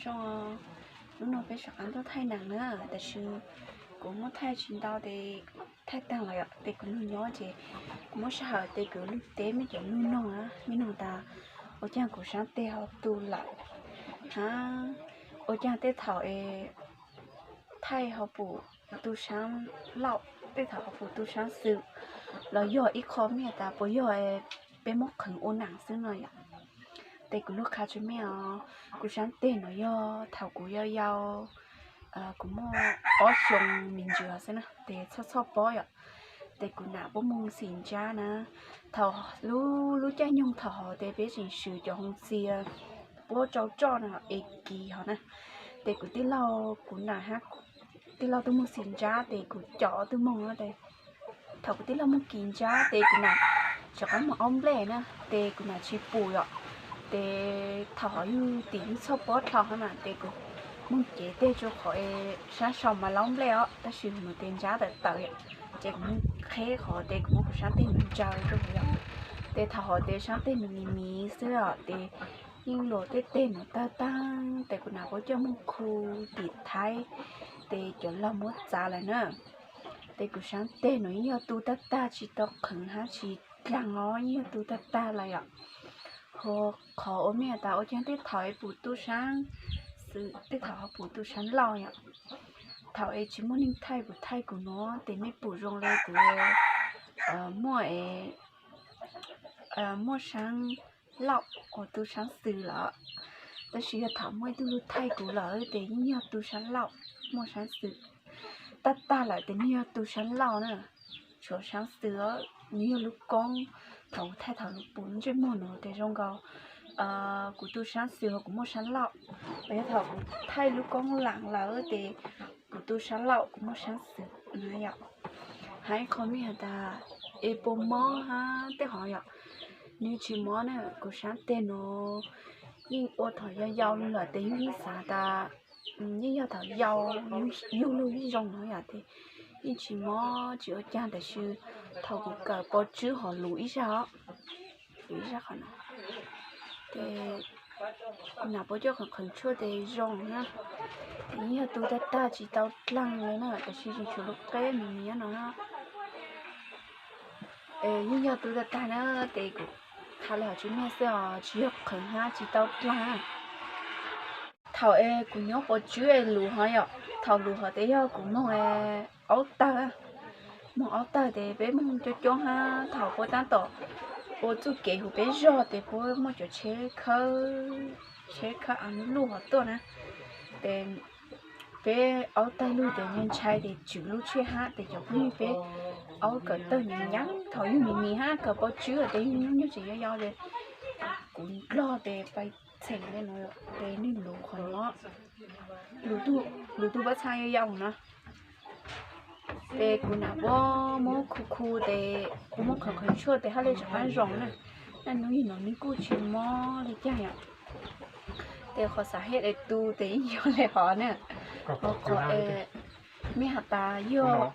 Zoo, hnub no peb rov qab tuaj thaij nees na, tab sis kuv muab thaij tsis ntau ces thaij tag lawm yom, ces kuv nyob ces kuv muab sij hawm ces kuv lug teb mej cov nug noog na, mej nug tas ua caag kuv saab teg ho tu lawm, hab ua caag tej thaum es thaij ho pum tu saab lauj, tej thaum ho pum tu saab xwm, los yog ib qho mej tas puas yog peb muab qhwv ua nees xwb no yom. Ces kuv lug qha tsua mej os, kuv saab teg no yog thaum kuv yau yau, kuv muaj ob xyoo me ntsis xwb na, ces txhob txhob pob yom, ces kuv nam puab moog xim ntsab na. Thaum lub, lub caij nyoog thaum hov ces peb tseem swm cov hoo txia puab tsau tsoj no es kis hov na, ces kuv tij laug, kuv nam hab tij laug tuaj moog xim ntsab ces kuv coj ob tug moog na, ces thaum kuv tij laug moog kis ntsab ces kuv nam rov qab moog aub nplej na, ces kuv nam tsis pum yom, ces thaum hov yug tim yug txhob pob dlhau hab mas ces kuv moog cev teg tsua qhov es saab sau mas laub nplej os, tab sis mus ces ntsab tawm tawm yom, ces kuv moog qheb qhov ces kuv muab kuv saab teg ntsaws rua yom, ces thaum hov ces saab teg nws miv miv xwb os, ces yeej luas tej teg nws tawg tag, ces kuv nam puab coj moog khu tim Thaib, ces cov laug muab txav lawm na. Ces kuv saab teg no yeej yog tu tag tag tsis tau qhwv hab tsis dlaag os, yeej yog tu tag tag lawm yom. Ho qhov ua mej tas ua caag tej thaum es pum tu saab xwm, tej thaum ho pum tu saab lauj yom. Thaum es tsis muaj neeg thaij kuv thaij kuv nuav ces mej pum zoo le kuv muaj es muaj saab lauj uas tu saab xwm lawm, tab sis yog thaum muaj ib tug lug thaij kuv lawm ces yeej yog tu saab lauj muaj saab xwm. Tag tag lawm ces nwg yog tu saab lauj na, tshuav saab xwm, nwg yog lub koob. Thaum kuv thaij thaum lug pum lub ntsej muag nuav ces zoo nkaus kuv tu saab xwm ho kuv muaj saab lauj, yog thaum kuv thaij lub koob laam lawm ces kuv tu saab lauj kuv muaj saab xwm na yom. Hab ib qho mej has tas es puas mob hab tej hov yom, nwg tsis mob na, kuv saab teg nuav yeej ua thaum yau yau lug lawm ces yeej xaav tas yeej yog thaum yau yug lug yeej zoo no yom, ces yeej tsis mob tsis ua caag, tab sis thaum kuv kawm pov tswb hov luv ib zag os, luv ib zag qhov no, ces kuv nam puab coj qhwv qhwv tshuaj ces zoo na, ces yeej yog tu tag tag tsis tau dlaag le na, tab sis tseem tshuav lub qeb miv miv nyob no na. Yeej yog tu tag tag na, ces kuv qha le hov tsua mej xwb os, tsis yog qhwv hab tsis tau dlaag. Thaum es kuv nyob pov tswb es luv hov yom, thaum luv hov ces yog kuv moog aub tawg, moog aub tawg ces peb moog coob coob hab thaum puab taab tom ua txuj kev huv peb zog ces puab muaj cov tsheb khawb, tsheb khawb av luj luj hov tuaj na, ces peb aub tawg lug ces ntshai ces tswm lub tsheb hab ces cov phooj ywg peb aub kawm tawg nyav nyav thaum yug miv miv hab kawm pov tswb ces yug nyuj nyuj tseem yau yau ces kuv nplog ces pais txheem le nuav ces nwg luv qhov nuav, luv tug pab txha yau yau no. Ces kuv nam puab muab khu khu ces kuv muab qhwv qhwv tshuaj ces hab le rov qab zoo na. Naj nub yug no nwg kuj tsis mob le caag yom. Ces qhov xav hej es tu ces yeej yog le hov na. Qhov es mej has tas yog,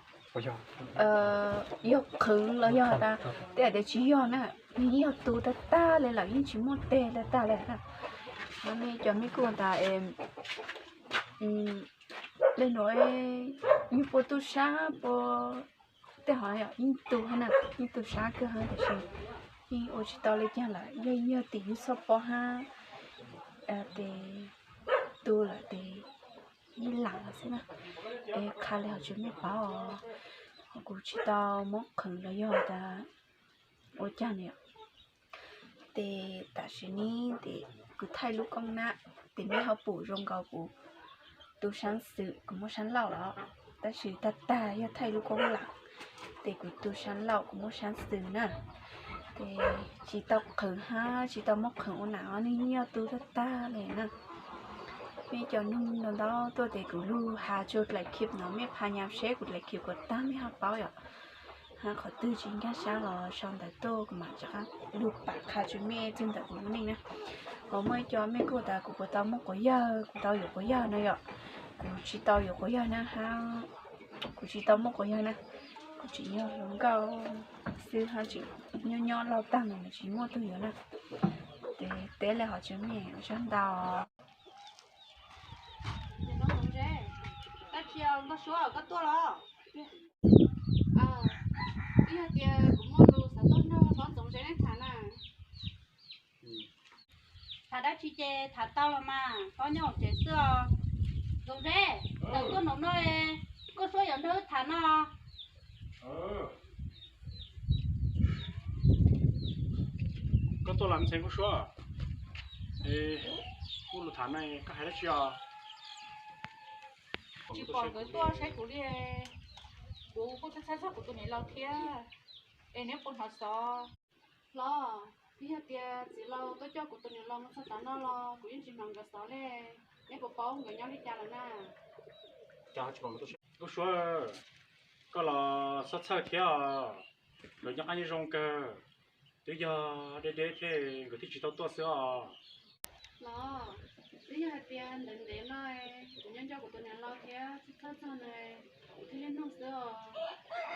yog qhwv los yog has tas tej hais tias tsis yog na, nwg yeej yog tu tag tag le lawm, yeej tsis muaj teg tag tag le na. Mej cov mej kuj tas le nuav yug puas tu sab puas tej hov yeej tu hab na, yeej tu sab kawg hab tab sis yeej ua tsis tau le caag lawm, yog yeej yog tim yug txhob pob hab ces tu lawm ces yeej laam lawm xwb na. Es qha le hov tsua mej paub, kuv tsis tau muab qhwv los yog tas ua caag ne. Ces tam sim ne ces kuv thaij lub koob na, ces mej ho pum zoo nkaus kuv tu sab xwm, kuv muaj sab laug los, tab sis tag tag yog thaij lub koob laam, ces kuv tu sab laug kuv muaj sab xwm na. Ces tsis tau qhwv hab tsis tau muab qhwv ua nam os, nwg yeej yog tu tag tag le na. Mej cov nug ntau ntau tuaj ces kuv lug has tsua dlaim khib no, mej phas nyas seb kuv dlaim khib kuas tag mej ho paub yom. Hab qhov twg tsis nkaag sab los sau ntawv tuaj kuv mam rov qab lug pam qha tsua mej txug ntawm kuv lub neej na. Ho muaj ib co mej kuj tas kuv puas tau muaj quas yawg, kuv tau yuav quas yawg no yom. Kuv tsis tau yuav quas yawg na hab kuv tsis tau muaj quas yawg na. Kuv tseem yog hluas nkauj xwb hab tseem nyob nyob lauj tag no tsis muaj tug yuav na. Ces teb le hov tsua mej ua tsaug ntau. Nkauj Suab, koj tuaj los? Twb yog tias kuv muaj lus xav tuaj nrog Hlob Ntxoov Zeb neb tham na. Tham dab tsi ces tham tau los mas, Hlob nyob hauv tsev xwb os. Ntxoov Zeb, tawm tuaj nraum no, Nkauj Suab yuav nrog wb tham no. Koj tuaj los ntxhais Nkauj Suab? Muaj lus tham no, koj hais dab tsi os? Tsis pom nkawd tuaj saib kuv li. Kuv kuj txhawj txhawj kuv tus niam laus thiab, es neb puas hnov xov? Hlob, twb yog tias txiv laus tuaj coj kuv tus niam laus mus txog tav no los kuv yeej tsis hnov nkawd xov li. Neb puas paub nkawd nyob li cas lawm na? Nkauj Suab, koj los txhob txhawj thiab os. Nkawd nyob qab nyob zoo kawg, twb yog deb deb thiab nkawd thiaj tsis tau tuaj xwb os. Los, twb yog hais tias ntev ntev no kuv nyob nco kuv tus niam laus thiab txhawj txhawj nws, kuv thiaj li nug xwb os.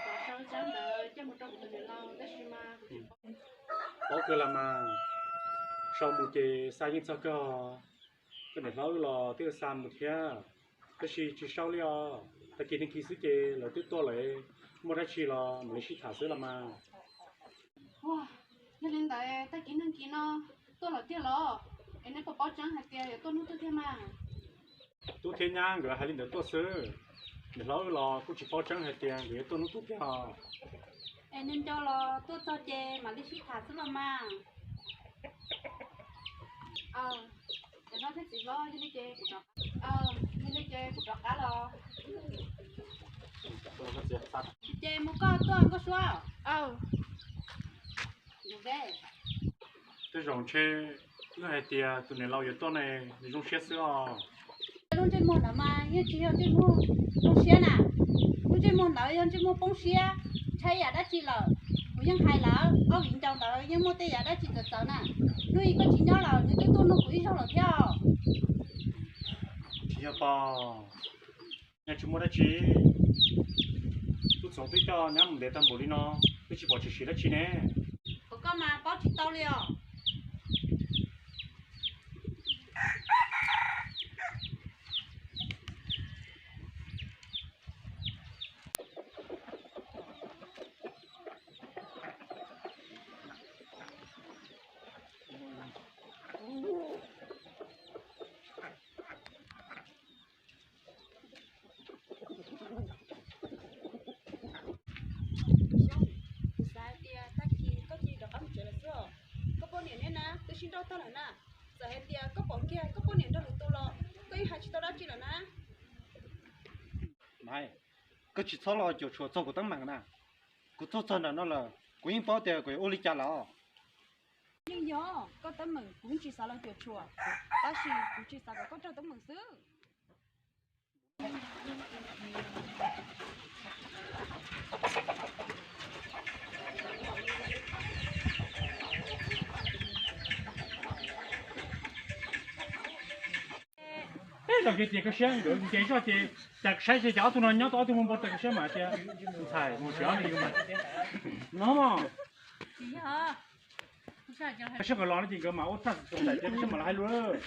Kom sau tsab ntawv coj mus rau kuv tus niam laus tab sis mas kuv tsis paub. Paub kawg los mas, sau mus ces xa yeej txog kawg. Koj niam hlob wb los twb xa mus thiab, tab sis tsis sau li os. Tag kis neeg kis xwb ces lawv twb tuaj lawm, muaj dab tsi los mam li sib tham xwb los mas. Yog li ntawd tag kis neeg kis no tuaj lawm tiag los? Es neb puas paub tseeb hais tias yuav tuaj hnub twg tiag mas? Tub thiab nyab nkawd hais li ntawd tuaj xwb. Niam hlob wb los kuj tsis paub tseeb hais tias nkawd yuav tuaj hnub twg tiag. Es neb nco los tuaj txog ces mam li sib tham xwb los mas. Aws, cov hlob thiab txiv hlob, yog li ces kuv rov, yog li ces kuv rov qab los. Ces mus koj tuaj Nkauj Suab. Tej zaum ntshe wb hais tias tus niam laus yuav tuaj ne, nws zoo siab xwb os. Lub ntsej muag ntawd mas yeej tsis yog ntsej muag zoo siab na, lub ntsej muag ntawd yog ntsej muag poob siab, ntshai yam dab tsi lawm. Kuv yeej hais lawm, ob viv ncaus ntawd yeej muaj tej yam dab tsi txawv txawv na. Hnub ib koj tsis nyob lawm nws twb tuaj nug kuv ib zaug lawm thiab. Tsis yog pog, nyab tsis muaj dab tsi. Tub Txoov twb coj nyab mus ntev tag npaum li no, twb tsis pom tshwm sim dab tsi ne. Ua koj mas paub tsis tau li os. Kuv xav hais tias tag kis koj cia li rov qab mus tsev lawm xwb os. Koj poj niam neb na twb sib nrauj tag lawm na. Txawm hais tias koj pom kiag koj poj niam nrog lwm tus los koj yeej hais tsis tau dab tsi lawm na. Koj tsis txhob los cuam tshuam txog kuv teeb meem na. Kuv tuaj txog nram no lawm kuv yeej paub tias kuv yuav ua li cas lawm. Yeej yog koj teeb meem kuv yeej tsis xav los cuam tshuam, tab sis kuv tsis xav kom koj raug teeb meem xwb. Peb los ces tias koj siab nkawd nce zog ces cas saib ces cas ob tug no nyob tau ob tug muaj npau taws koj siab mas tias ntxhais mus tsev ob tug yus mas no mas. Koj siab nkawd los no ces nkawd mas ua txaj xus xais tias koj siab mas los hais lus.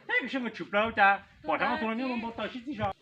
Peb koj siab nkawd tshwm plaws cas pom rau ob tug no nyob muaj npau taws sib txig zog.